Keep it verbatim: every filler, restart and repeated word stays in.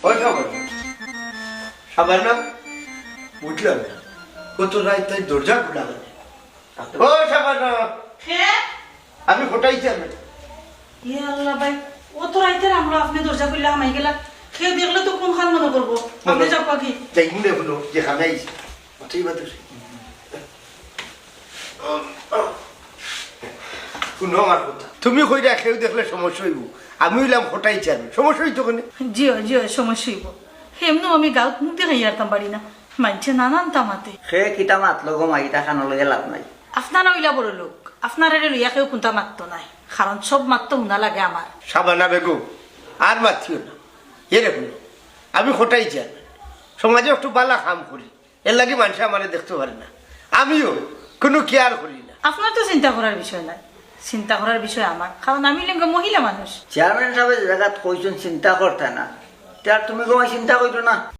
ও সাবানা, সাবানা, বুঝলাম না, ও তো রাইত তাই দরজা খোলা হয়নি। ও সাবানা, কে? আমি ফটাই চেয়ারম্যান। ইয়া আল্লাহ ভাই, অত রাইতে আমরা আপনে দরজা খুললা হামাই গেলা। কেউ দেখলে তো কুনখান মনো করবো? আপনে মনো যাও পাখি। যাই মনে হলো যে খানাই। অতই বাদে। হুনো আমার কথা। তুমি কইরা কেউ দেখলে সমস্যা অইবো। আমি অইলাম ফটাই চেয়ারম্যান। সমস্যা অইতো কেনে? জি অয়, জি অয়, সমস্যা অইবো। এমনেও আমি গাউত মুখ দেখাইয়া আরতাম পারি না। মাইনষে নানানতা মাতে। কে কিতা মাতলো গো মাই, ইতা কানো লইয়া লাভ নাই। আপনারা অইলা বড় লোক, আপনারারে লইয়া কেউ কুনতা মাততো নায়, কারণ সব মাত তো হুনা লাগে আমার। সাবানা বেগম, আর মাতিও না। এরে হুনো, আমি ফটাই চেয়ারম্যান, সমাজে একটু বালা কাম করি, এরলাগি মাইনষে আমারে দেখতো পারে না। আমিও কুনু care করি না। আপনার তো চিন্তা করার বিষয় নায়, চিন্তা করার বিষয় আমার, কারণ আমি অইলাম গিয়া মহিলা মানুষ। চেয়ারম্যান সাবে যে জাগাত কইছইন চিন্তা করতা না, তে আর তুমি গো মাই চিন্তা করিও না।